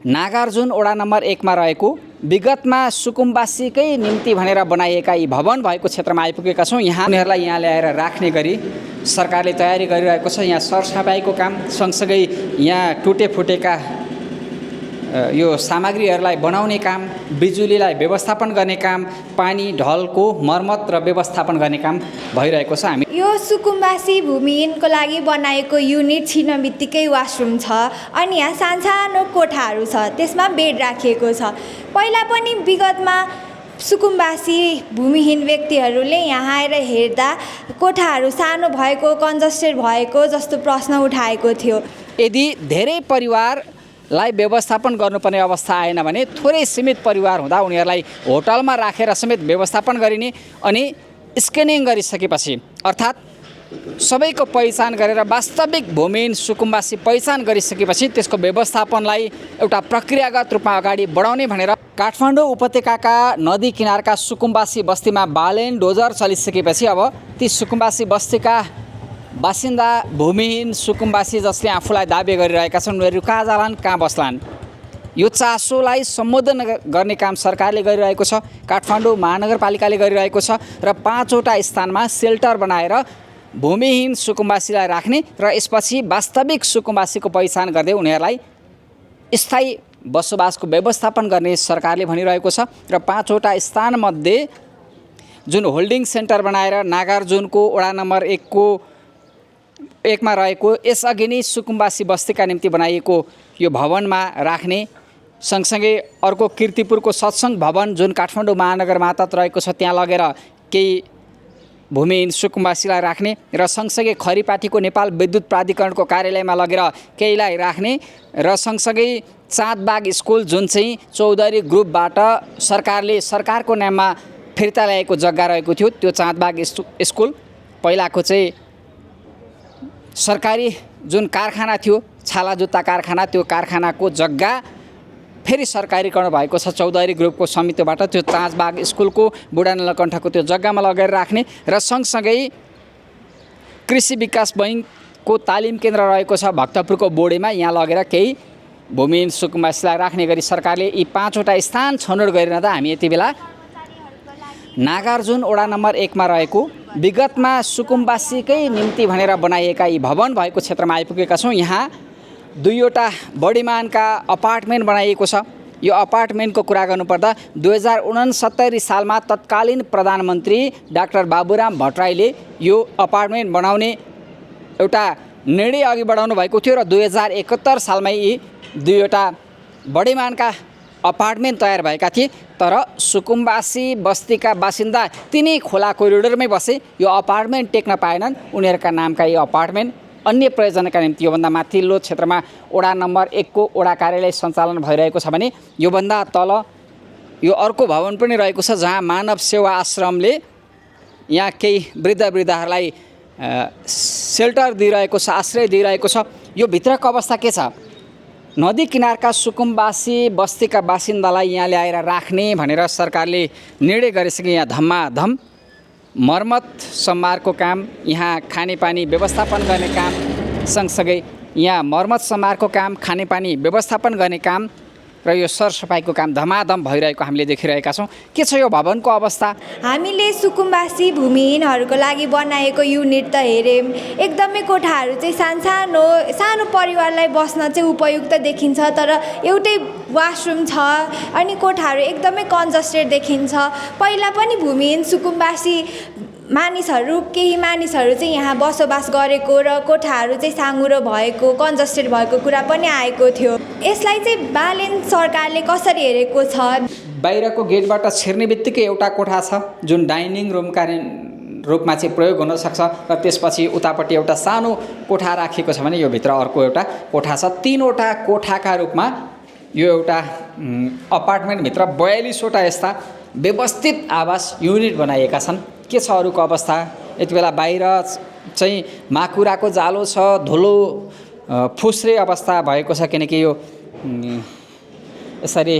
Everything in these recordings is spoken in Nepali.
नागार्जुन वडा नम्बर 1 मा रहेको विगतमा सुकुम्बासीकै निम्ति भनेर बनाइएका यी भवन भएको क्षेत्रमा आइपुगेका छौँ। यहाँ उनीहरूलाई यहाँ ल्याएर राख्ने गरी सरकारले तयारी गरिरहेको छ। यहाँ सरसफाइको काम सँगसँगै यहाँ टुटेफुटेका यो सामग्रीहरूलाई बनाउने काम, बिजुलीलाई व्यवस्थापन गर्ने काम, पानी ढलको मर्मत र व्यवस्थापन गर्ने काम भइरहेको छ। हामी यो सुकुम्बासी भूमिहीनको लागि बनाएको युनिट छिर्न बित्तिकै वासरुम छ अनि यहाँ सानसानो कोठाहरू छ, त्यसमा बेड राखिएको छ। पहिला पनि विगतमा सुकुम्बासी भूमिहीन व्यक्तिहरूले यहाँ आएर हेर्दा कोठाहरू सानो भएको, कन्जस्टेड भएको जस्तो प्रश्न उठाएको थियो। यदि धेरै परिवारलाई व्यवस्थापन गर्नुपर्ने अवस्था आएन भने थोरै सीमित परिवार हुँदा उनीहरूलाई होटलमा राखेर समेत व्यवस्थापन गरिने अनि स्क्यानिङ गरिसकेपछि अर्थात् सबैको पहिचान गरेर वास्तविक भूमिहीन सुकुम्बासी पहिचान गरिसकेपछि त्यसको व्यवस्थापनलाई एउटा प्रक्रियागत रूपमा अगाडि बढाउने भनेर काठमाडौँ उपत्यकाका नदी किनारका सुकुम्बासी बस्तीमा बालेन डोजर चलिसकेपछि अब ती सुकुम्बासी बस्तीका बासिन्दा भूमिहीन सुकुम्बासी जसले आफूलाई दाबी गरिरहेका छन् उनीहरू कहाँ जालान्, कहाँ बस्लान्, यो चासोलाई सम्बोधन गर्ने काम सरकारले गरिरहेको छ। काठमाडौँ महानगरपालिकाले गरिरहेको छ र 5वटा स्थानमा सेल्टर बनाएर भूमिहीन सुकुम्बासीलाई राख्ने र यसपछि वास्तविक सुकुम्बासीको पहिचान गर्दै उनीहरूलाई स्थायी बसोबासको व्यवस्थापन गर्ने सरकारले भनिरहेको छ। र 5वटा स्थानमध्ये जुन होल्डिङ सेन्टर बनाएर नागार्जुनको वडा नम्बर 1 मा रहेको यसअघि नै सुकुम्बासी बस्तीका निम्ति बनाइएको यो भवनमा राख्ने, सँगसँगै अर्को किर्तिपुरको सत्सङ्ग भवन जुन काठमाडौँ महानगर मातहत रहेको छ त्यहाँ लगेर केही भूमिहीन सुकुम्बासीलाई राख्ने र सँगसँगै खरिपाटीको नेपाल विद्युत प्राधिकरणको कार्यालयमा लगेर केहीलाई राख्ने र सँगसँगै चाँदबाग स्कुल जुन चाहिँ चौधरी ग्रुपबाट सरकारको नाममा फिर्ता ल्याएको जग्गा रहेको थियो, त्यो चाँदबाग स्कुल पहिलाको चाहिँ सरकारी जुन कारखाना थियो, छाला जुत्ता कारखाना, त्यो कारखानाको जग्गा फेरि सरकारीकरण भएको छ चौधरी ग्रुपको समितिबाट। त्यो चाँदबाग स्कुलको बुढा नलकण्ठको त्यो जग्गामा लगेर राख्ने र सँगसँगै कृषि विकास बैङ्कको तालिम केन्द्र रहेको छ भक्तपुरको बोडेमा, यहाँ लगेर केही भूमिहीन सुकुम्बासीलाई राख्ने गरी सरकारले यी 5वटा स्थान छनौट गरिरहँदा हामी यति बेला नागार्जुन वडा नम्बर 1 मा रहेको विगतमा सुकुम्बासीकै निम्ति भनेर बनाइएका यी भवन भएको क्षेत्रमा आइपुगेका छौँ। यहाँ 2वटा बढीमानका अपार्टमेन्ट बनाइएको छ। यो अपार्टमेन्टको कुरा गर्नुपर्दा 2069 सालमा तत्कालीन प्रधानमन्त्री डाक्टर बाबुराम भट्टराईले यो अपार्टमेन्ट बनाउने एउटा निर्णय अघि बढाउनु भएको थियो र 2071 सालमै यी 2वटा बढीमानका अपार्टमेन्ट तयार भएका थिए। तर सुकुम्बासी बस्तीका बासिन्दा तिनै खोला कोरिडोरमै बसे, यो अपार्टमेन्ट टेक्न पाएनन्। उनीहरूका नामका यी अपार्टमेन्ट अन्य प्रयोजनका निम्ति योभन्दा माथिल्लो क्षेत्रमा वडा नम्बर 1 को वडा कार्यालय सञ्चालन भइरहेको छ भने योभन्दा तल यो अर्को भवन पनि रहेको छ जहाँ मानव सेवा आश्रमले यहाँ केही वृद्धहरूलाई सेल्टर दिइरहेको छ, आश्रय दिइरहेको छ। यो भित्रको अवस्था के छ? नदी किनारका सुकुम्बासी बस्तीका बासिन्दालाई यहाँ ल्याएर राख्ने भनेर सरकारले निर्णय गरिसके। यहाँ धम्माधम मर्मत सम्मारको काम, यहाँ खानेपानी व्यवस्थापन गर्ने काम, सँगसँगै यहाँ मर्मत सम्मारको काम, खानेपानी व्यवस्थापन गर्ने काम र यो सरसफाइको काम धमाधम भइरहेको हामीले देखिरहेका छौँ। के छ यो भवनको अवस्था? हामीले सुकुम्बासी भूमिहीनहरूको लागि बनाएको युनिट त हेऱ्यौँ, एकदमै कोठाहरू चाहिँ सानो परिवारलाई बस्न चाहिँ उपयुक्त देखिन्छ, तर एउटै वासरुम छ अनि कोठाहरू एकदमै कन्जस्टेड देखिन्छ। पहिला पनि भूमिहीन सुकुम्बासी केही मानिसहरू चाहिँ यहाँ बसोबास गरेको र कोठाहरू चाहिँ साँघुरो भएको, कन्जस्टेड भएको कुरा पनि आएको थियो। यसलाई चाहिँ बालेन सरकारले कसरी हेरेको छ? बाहिरको गेटबाट छिर्ने बित्तिकै एउटा कोठा छ जुन डाइनिङ रुमका रूपमा चाहिँ प्रयोग हुन सक्छ र त्यसपछि उतापट्टि एउटा सानो कोठा राखिएको छ भने यो भित्र अर्को एउटा कोठा छ। 3वटा कोठाका रूपमा यो एउटा अपार्टमेन्टभित्र 42वटा यस्ता व्यवस्थित आवास युनिट बनाइएका छन्। के छ अरूको अवस्था? यति बेला बाहिर चाहिँ माकुराको जालो छ, धुलो फुस्रे अवस्था भएको छ, किनकि यो यसरी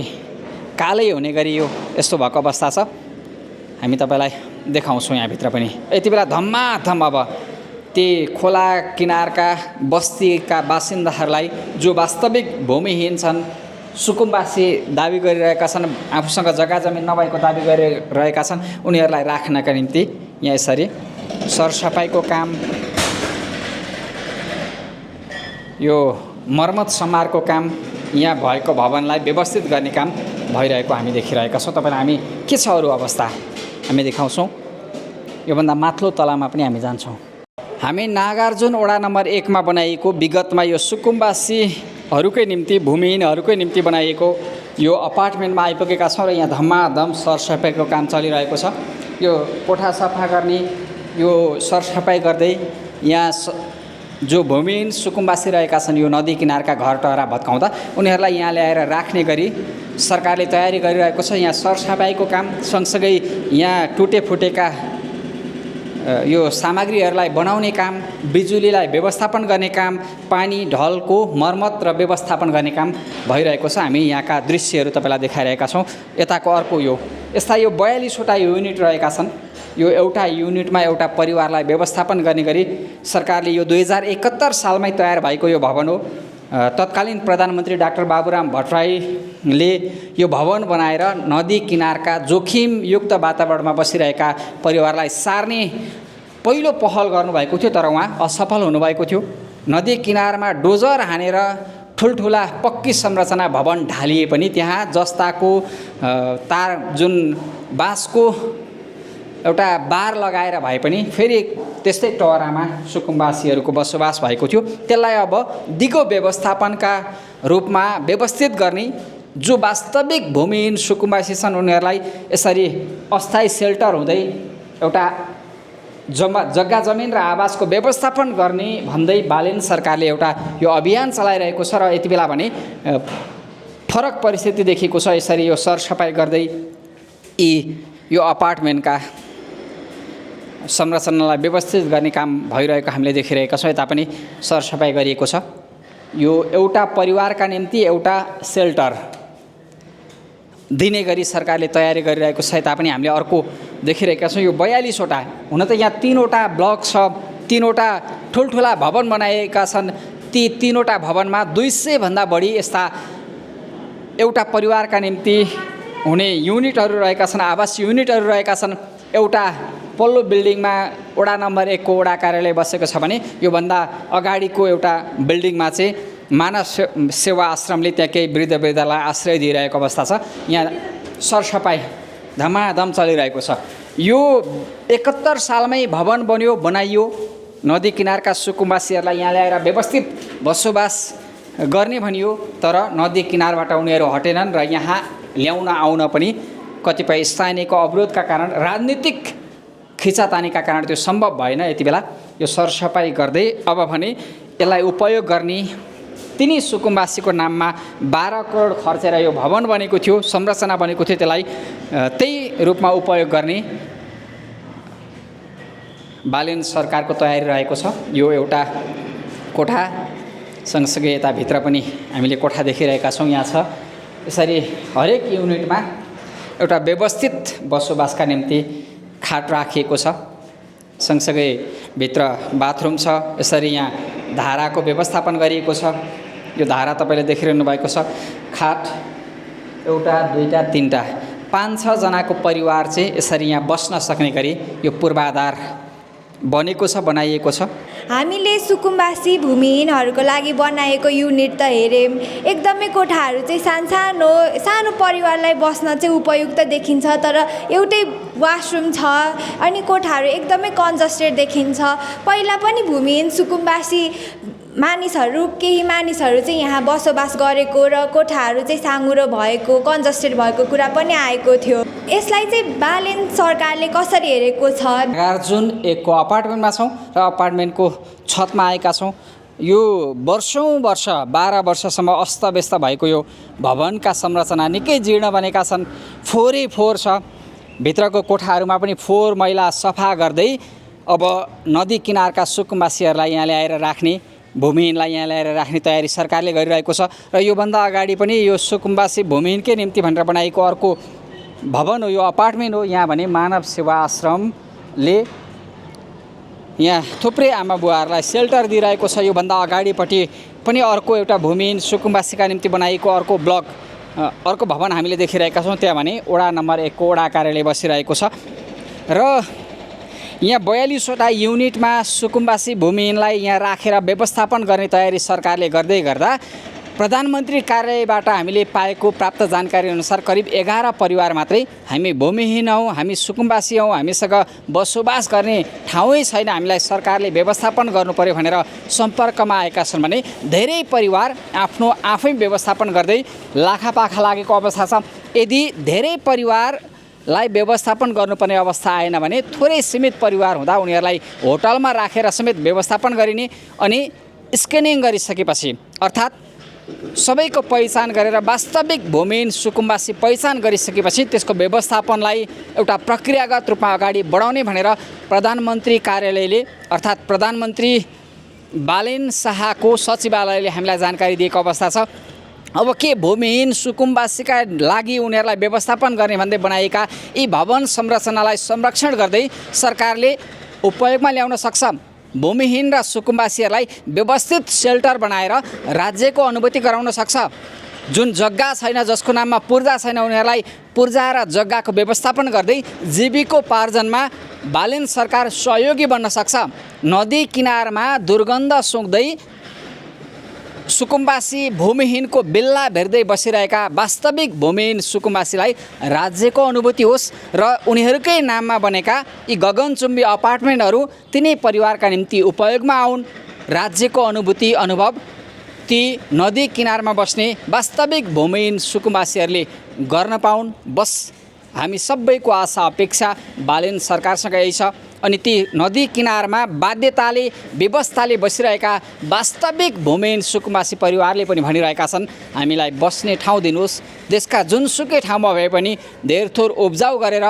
कालै हुने गरी यो यस्तो भएको अवस्था छ। हामी तपाईँलाई देखाउँछौँ यहाँभित्र पनि। यति बेला धम्माधम अब ती खोला किनारका बस्तीका बासिन्दाहरूलाई जो वास्तविक भूमिहीन छन्, सुकुम्बासी दाबी गरिरहेका छन्, आफूसँग जग्गा जमिन नभएको दाबी गरिरहेका छन्, उनीहरूलाई राख्नका निम्ति यहाँ यसरी सरसफाइको काम, यो मर्मत समारको काम, यहाँ भएको भवनलाई व्यवस्थित गर्ने काम भइरहेको हामी देखिरहेका छौँ। तपाईँलाई हामी के छ अरू अवस्था हामी देखाउँछौँ। योभन्दा माथिल्लो तलामा पनि हामी जान्छौँ। हामी नागार्जुन वडा नम्बर 1 मा बनाइएको विगतमा यो सुकुम्बासीहरूकै निम्ति, भूमिहीनहरूकै निम्ति बनाइएको यो अपार्टमेन्टमा आइपुगेका छौँ र यहाँ धमाधम सरसफाइको काम चलिरहेको छ। यो कोठा सफा गर्ने, यो सरसफाइ गर्दै यहाँ जो भूमिहीन सुकुम्बासी रहेका छन्, यो नदी किनारका घर टहरा भत्काउँदा उनीहरूलाई यहाँ ल्याएर राख्ने गरी सरकारले तयारी गरिरहेको छ। यहाँ सरसफाइको काम सँगसँगै यहाँ टुटेफुटेका यो सामग्रीहरूलाई बनाउने काम, बिजुलीलाई व्यवस्थापन गर्ने काम, पानी ढलको मर्मत र व्यवस्थापन गर्ने काम भइरहेको छ। हामी यहाँका दृश्यहरू तपाईँलाई देखाइरहेका छौँ। यताको अर्को यस्ता यो 42वटा युनिट रहेका छन्। यो एउटा युनिटमा एउटा परिवारलाई व्यवस्थापन गर्ने गरी सरकारले यो 2071 सालमै तयार भएको यो भवन हो। तत्कालीन प्रधानमन्त्री डाक्टर बाबुराम भट्टराईले यो भवन बनाएर नदी किनारका जोखिमयुक्त वातावरणमा बसिरहेका परिवारलाई सार्ने पहिलो पहल गर्नुभएको थियो, तर उहाँ असफल हुनुभएको थियो। नदी किनारमा डोजर हानेर ठुल्ठुला पक्की संरचना भवन ढालिए पनि त्यहाँ जस्ताको तार जुन बाँसको एउटा बार लगाएर भए पनि फेरि त्यस्तै टहरामा सुकुम्बासीहरूको बसोबास भएको थियो। त्यसलाई अब दिगो व्यवस्थापनका रूपमा व्यवस्थित गर्ने, जो वास्तविक भूमिहीन सुकुम्बासी छन् उनीहरूलाई यसरी अस्थायी सेल्टर हुँदै एउटा जग्गा जमिन र आवासको व्यवस्थापन गर्ने भन्दै बालेन सरकारले एउटा यो अभियान चलाइरहेको छ। र यति बेला भने फरक परिस्थिति देखिएको छ। यसरी यो सरसफाइ गर्दै यो अपार्टमेन्टका संरचनालाई व्यवस्थित गर्ने काम भइरहेको हामीले देखिरहेका छौँ। यता पनि सरसफाइ गरिएको छ। यो एउटा परिवारका निम्ति एउटा सेल्टर दिने गरी सरकारले तयारी गरिरहेको छ। यता पनि हामीले अर्को देखिरहेका छौँ। यो 42वटा, हुन त यहाँ 3वटा ब्लक छ, 3वटा ठुल्ठुला भवन बनाएका छन्। ती 3वटा भवनमा 200 भन्दा बढी यस्ता एउटा परिवारका निम्ति हुने युनिटहरू रहेका छन्, आवास युनिटहरू रहेका छन्। एउटा पल्लो बिल्डिङमा वडा नम्बर 1 को वडा कार्यालय बसेको छ भने योभन्दा अगाडिको एउटा बिल्डिङमा चाहिँ मानव सेवा आश्रमले त्यहाँ केही वृद्धलाई आश्रय दिइरहेको अवस्था छ। यहाँ सरसफाइ धमाधम चलिरहेको छ। यो 71 सालमै भवन बनाइयो। नदी किनारका सुकुम्बासीहरूलाई यहाँ ल्याएर व्यवस्थित बसोबास गर्ने भनियो, तर नदी किनारबाट उनीहरू हटेनन् र यहाँ ल्याउन आउन पनि कतिपय स्थानीयको अवरोधका कारण, राजनीतिक खिचातानीका कारण त्यो सम्भव भएन। यति बेला यो सरसफाइ गर्दै अब भने यसलाई उपयोग गर्ने, तिनी सुकुम्बासीको नाममा 12 करोड खर्चेर यो भवन बनेको थियो, संरचना बनेको थियो, त्यसलाई त्यही रूपमा उपयोग गर्ने बालेन सरकारको तयारी रहेको छ। यो एउटा कोठा, सँगसँगै यताभित्र पनि हामीले कोठा देखिरहेका छौँ। यहाँ छ यसरी हरेक युनिटमा एउटा व्यवस्थित बसोबासका निम्ति खाट राखिएको छ। सँगसँगै भित्र बाथरुम छ। यसरी यहाँ धाराको व्यवस्थापन गरिएको छ। यो धारा तपाईँले देखिरहनु भएको छ। खाट एउटा, दुईटा, तीनटा, 5-6 जनाको परिवार चाहिँ यसरी यहाँ बस्न सक्ने गरी यो पूर्वाधार बनेको छ, बनाइएको छ। हामीले सुकुम्बासी भूमिहीनहरूको लागि बनाएको युनिट त हेऱ्यौँ। एकदमै कोठाहरू चाहिँ सानो परिवारलाई बस्न चाहिँ उपयुक्त देखिन्छ, तर एउटै वासरुम छ अनि कोठाहरू एकदमै कन्जस्टेड देखिन्छ। पहिला पनि भूमिहीन सुकुम्बासी केही मानिसहरू चाहिँ यहाँ बसोबास गरेको र कोठाहरू चाहिँ साँघुरो भएको, कन्जस्टेड भएको कुरा पनि आएको थियो। यसलाई चाहिँ बालेन सरकारले कसरी हेरेको छ? नागार्जुन 1 को अपार्टमेन्टमा छौँ र अपार्टमेन्टको छतमा आएका छौँ। यो वर्षौँ वर्ष 12 वर्षसम्म अस्तव्यस्त भएको यो भवनका संरचना निकै जीर्ण बनेका छन्। फोहोरै फोहोर छ। भित्रको कोठाहरूमा पनि फोहोर मैला सफा गर्दै अब नदी किनारका सुकुम्बासीहरूलाई यहाँ ल्याएर राख्ने, भूमिहीनलाई यहाँ ल्याएर राख्ने तयारी सरकारले गरिरहेको छ। र योभन्दा अगाडि पनि यो सुकुम्बासी भूमिहीनकै निम्ति भनेर बनाएको अर्को भवन हो, यो अपार्टमेन्ट हो। यहाँ भने मानव सेवा आश्रमले यहाँ थुप्रै आमा बुवाहरूलाई सेल्टर दिइरहेको छ। योभन्दा अगाडिपट्टि पनि अर्को एउटा भूमिहीन सुकुम्बासीका निम्ति बनाइएको अर्को ब्लक अर्को भवन हामीले देखिरहेका छौँ, त्यहाँ भने वडा नम्बर 1 को वडा कार्यालय बसिरहेको छ र यहाँ 42वटा युनिटमा सुकुम्बासी भूमिहीनलाई यहाँ राखेर व्यवस्थापन गर्ने तयारी सरकारले गर्दै गर्दा प्रधानमन्त्री कार्यालयबाट हामीले पाएको प्राप्त जानकारी अनुसार करिब 11 परिवार मात्रै हामी भूमिहीन हौँ, हामी सुकुम्बासी हौँ, हामीसँग बसोबास गर्ने ठाउँै छैन, हामीलाई सरकारले व्यवस्थापन गर्नु पर्यो भनेर सम्पर्कमा आएका छन् भने धेरै परिवार आफ्नो आफै व्यवस्थापन गर्दै लाखापाखा लागेको अवस्था छ। यदि धेरै परिवारलाई व्यवस्थापन गर्नुपर्ने अवस्था आएन भने थोरै सीमित परिवार हुँदा उनीहरूलाई होटलमा राखेर समेत व्यवस्थापन गरिने अनि स्क्यानिङ गरिसकेपछि अर्थात् सबैको पहिचान गरेर वास्तविक भूमिहीन सुकुम्बासी पहिचान गरिसकेपछि त्यसको व्यवस्थापनलाई एउटा प्रक्रियागत रूपमा अगाडि बढाउने भनेर प्रधानमन्त्री कार्यालयले अर्थात् प्रधानमन्त्री बालेन शाहको सचिवालयले हामीलाई जानकारी दिएको अवस्था छ। अब के भूमिहीन सुकुम्बासीका लागि उनीहरूलाई व्यवस्थापन गर्ने भन्दै बनाएका यी भवन संरचनालाई संरक्षण गर्दै सरकारले उपयोगमा ल्याउन सक्छ। भूमिहीन र सुकुम्बासीहरूलाई व्यवस्थित सेल्टर बनाएर राज्यको अनुभूति गराउन सक्छ। जुन जग्गा छैन, जसको नाममा पूर्जा छैन, उनीहरूलाई पूर्जा र जग्गाको व्यवस्थापन गर्दै जीविकोपार्जनमा बालेन सरकार सहयोगी बन्न सक्छ। नदी किनारमा दुर्गन्ध सुँग्दै सुकुम्बासी भूमिहीनको बिल्ला भेट्दै बसिरहेका वास्तविक भूमिहीन सुकुम्बासीलाई राज्यको अनुभूति होस् र उनीहरूकै नाममा बनेका यी गगनचुम्बी अपार्टमेन्टहरू तिनै परिवारका निम्ति उपयोगमा आउन्। राज्यको अनुभूति अनुभव ती नदी किनारमा बस्ने वास्तविक भूमिहीन सुकुम्बासीहरूले गर्न पाउन्। बस हामी सबैको आशा अपेक्षा बालेन सरकारसँग यही छ। अनि ती नदी किनारमा बाध्यताले व्यवस्थाले बसिरहेका वास्तविक भूमिहीन सुकुम्बासी परिवारले पनि भनिरहेका छन्, हामीलाई बस्ने ठाउँ दिनुहोस्, देशका जुनसुकै ठाउँमा भए पनि धेरथोर उब्जाउ गरेर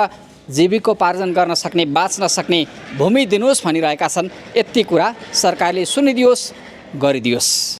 जीविकोपार्जन गर्न सक्ने, बाँच्न सक्ने भूमि दिनुहोस् भनिरहेका छन्। यति कुरा सरकारले सुनिदियोस्, गरिदियोस्।